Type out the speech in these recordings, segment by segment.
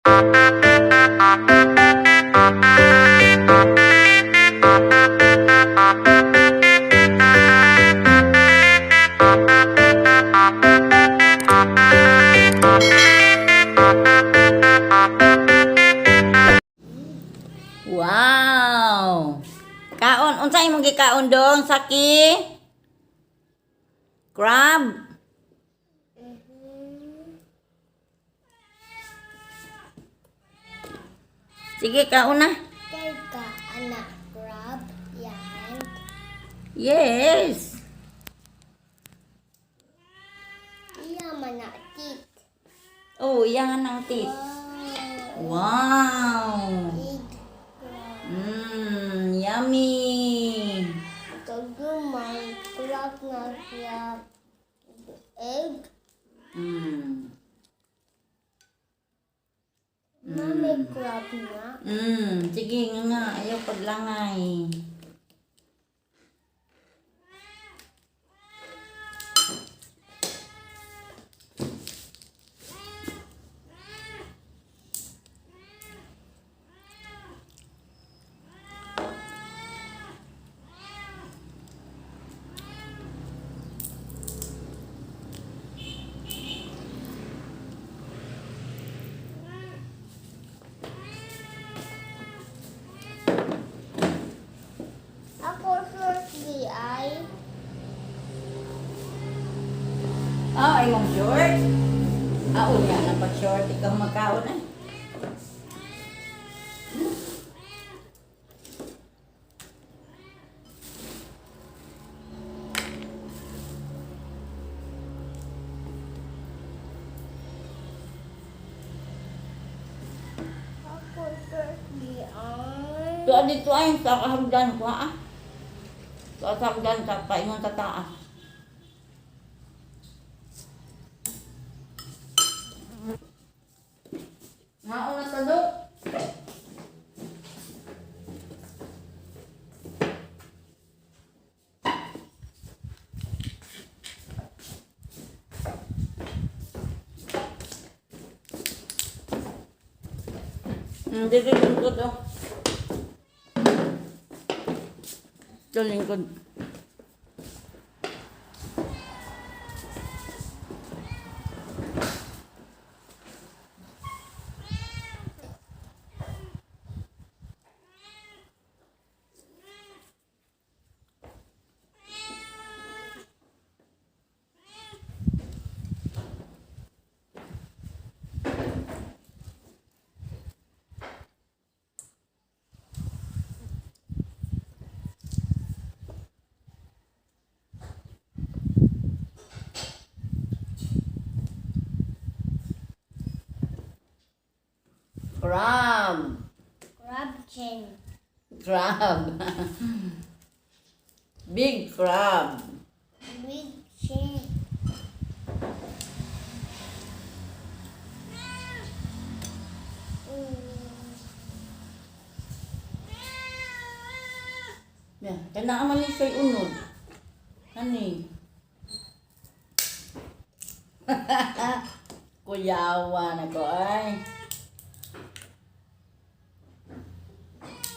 Wow! Kaon, unsa imong gikaon dong, Saki? Crab. Sige, kaon na. Teka, anak, grab yan. Yes. Iya man na teeth. Oh, yan ang teeth. Wow. Wow. Big crab. Yummy. Kagumay, crab na siya. Egg. Na may crab na. Sige nga nga, ayaw paglangay. Ako short di ay. Ah, ay mong short? Ah, unya na pag short, ikaw magkaon eh. Ako short di ay. Tuwa dito ay, sa kahagdan ko ah. Tuwa sa hagdan, sa paingon sa taas. Nauna sa do. Dito lingkod oh. Ito lingkod. Crab. Crab chain. Crab. Big crab. Big chain. Yeah. Kaya naaman ni siya'y unod. Hani? Kuyawa na ko ay.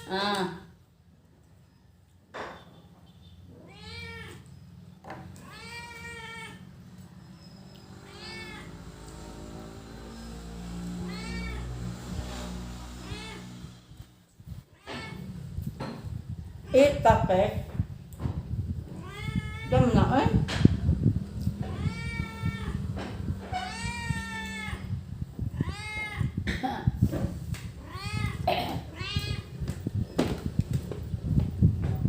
Ah. Eat kape. Dam na eh.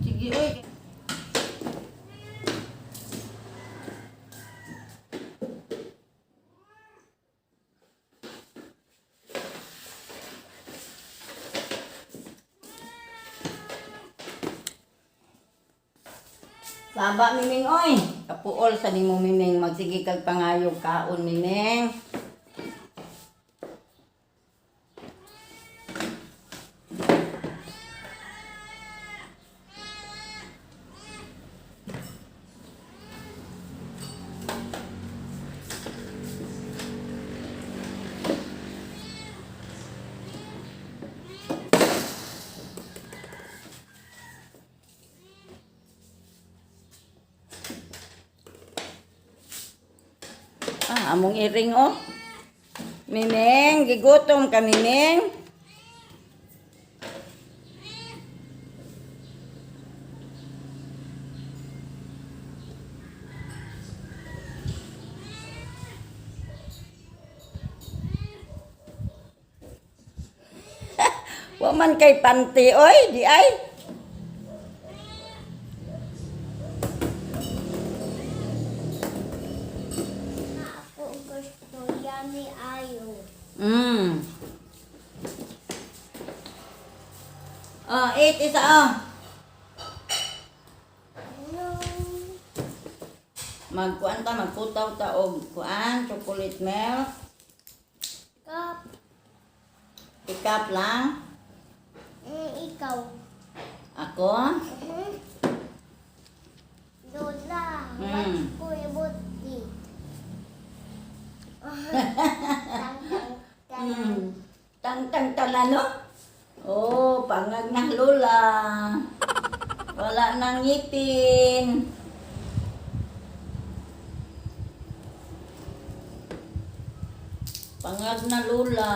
Sige, oy. Saba, Miming, oy. Kapuol sa nimo, Miming. Magsige kag pangayog kaon, Miming. Among iring oh. Mimeng, gigutom ka, Mimeng. Wa man kay panty oy, di ay. Ako gusto yummy ayo. Oh, eat isa oh. No. Magkuan ta, magkutaw ta og kuan, chocolate milk. Cup. Ikap lang. Ikaw. Ako. Lola, what's kuya? Tang tang tang. Tang tang talano. Oh, pangag na lola. Wala nang ngipin. Pangag na lola.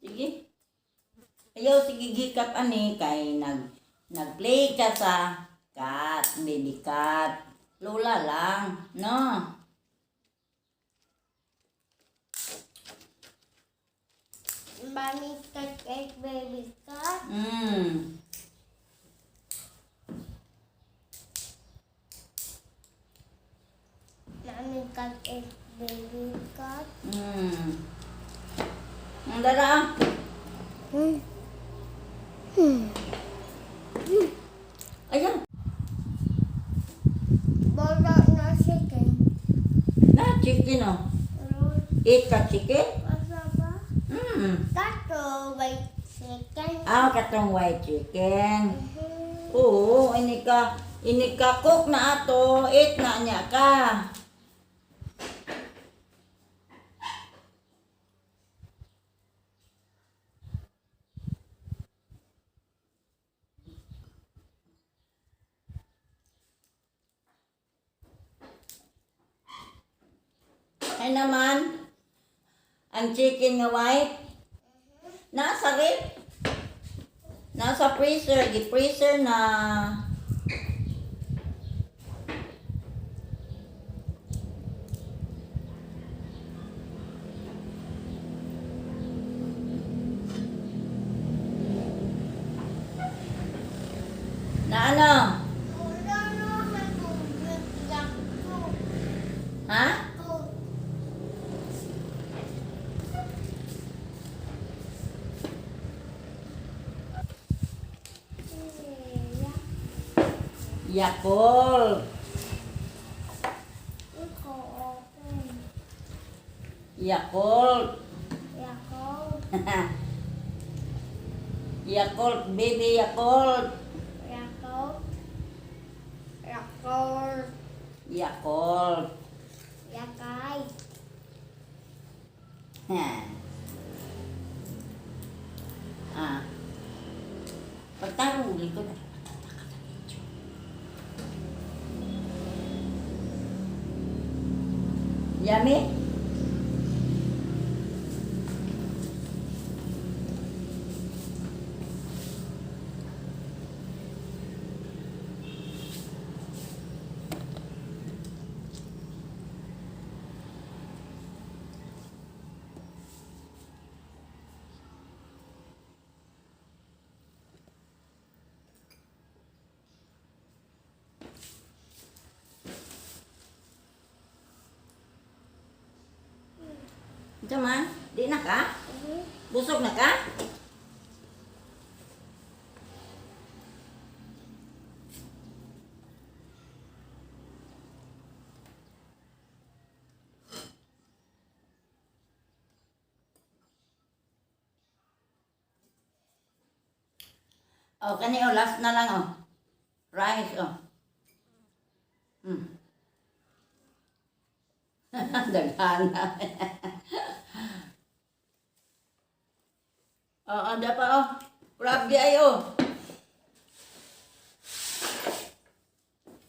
Sige. Ayaw, sige, gikap ani kay nagplay ka sa cat, baby cat. Lola lang, no? Mommy cat and baby cat. Mommy cat and baby cat. Ang dara ah. Ayaw. Wala na chicken. Na, chicken oh. Eat ka chicken? Asa ba? Tato white chicken. Ah, katong white chicken. Oo, ini ka cook na ato, eat na niya ka. Ay naman, ang chicken nga white, nasa rep. Nasa freezer, gi-freezer na. Na ano? Wala na sa tubig lang to. Ha? To. Yakult. Ikaw open. Yakult. Yakult. Yakult, baby Yakult. Yakult. Yakult. Yakult. Yakay. Ha. Ah. Pagtarong ko na. Yummy? Ito man, di na ka? Busog na ka? Oh, kani oh, last na lang oh. Rice oh. Daghan na. Oh, oh, pa oh. Crab di ay oh.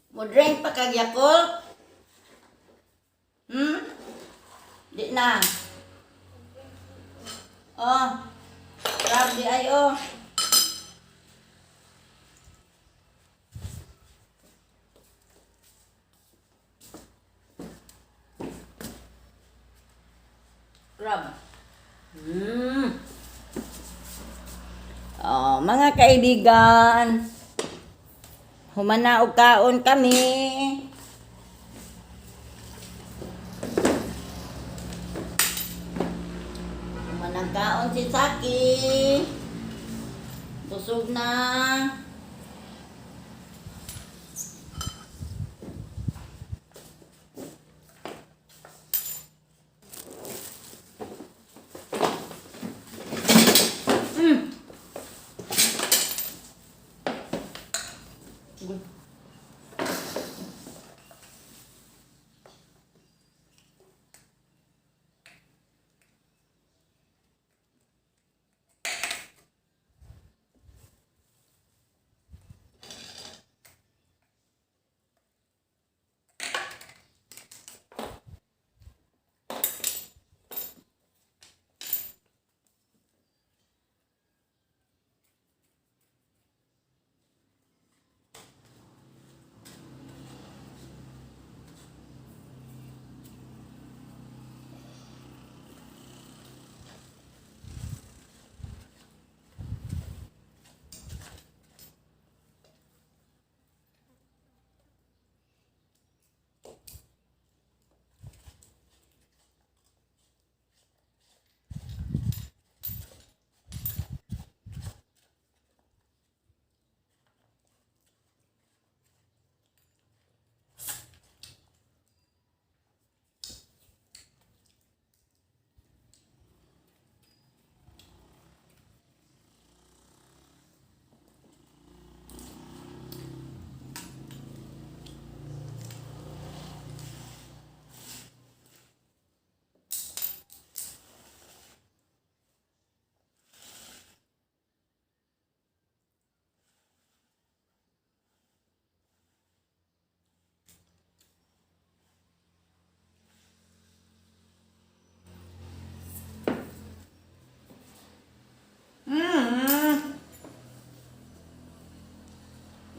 Mo drink pa kag Yakult? Di na. Oh. Crab di ay oh. Crab. Oh, mga kaibigan, humana og kaon kami. Humanang kaon si Saki. Busog na. Good.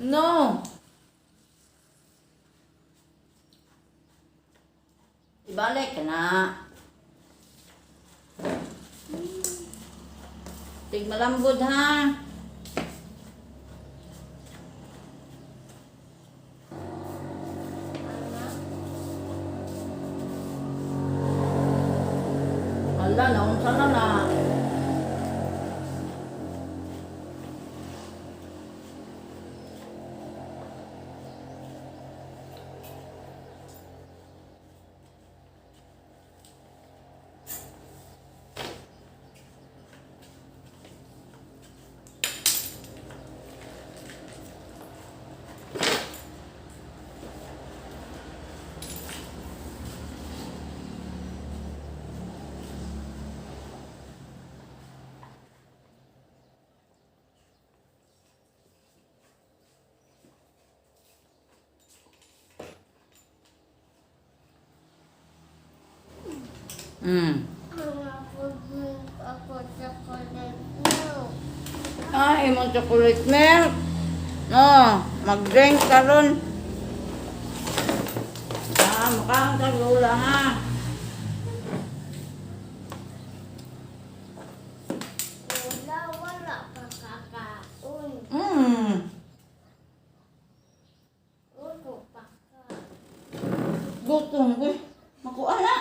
No. Ibalik ka na. Tig malambod ha. Mama. Ala, naunsa na na. Mama, pag-drink ako chocolate milk. Ah, imong chocolate milk. No, mag-drink ka ron. Ah, mukha kang lola ha. Wala, wala pa kakaon. Uto pa ka. Gutom ko. Makuha na.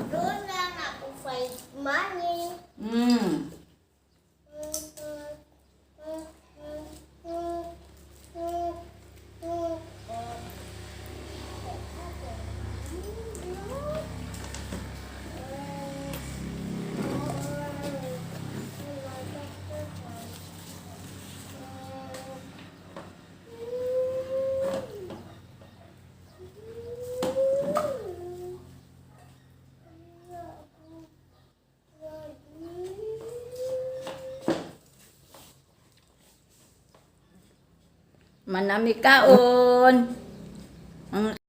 Doon lang ako find money. Manami kaon. Mga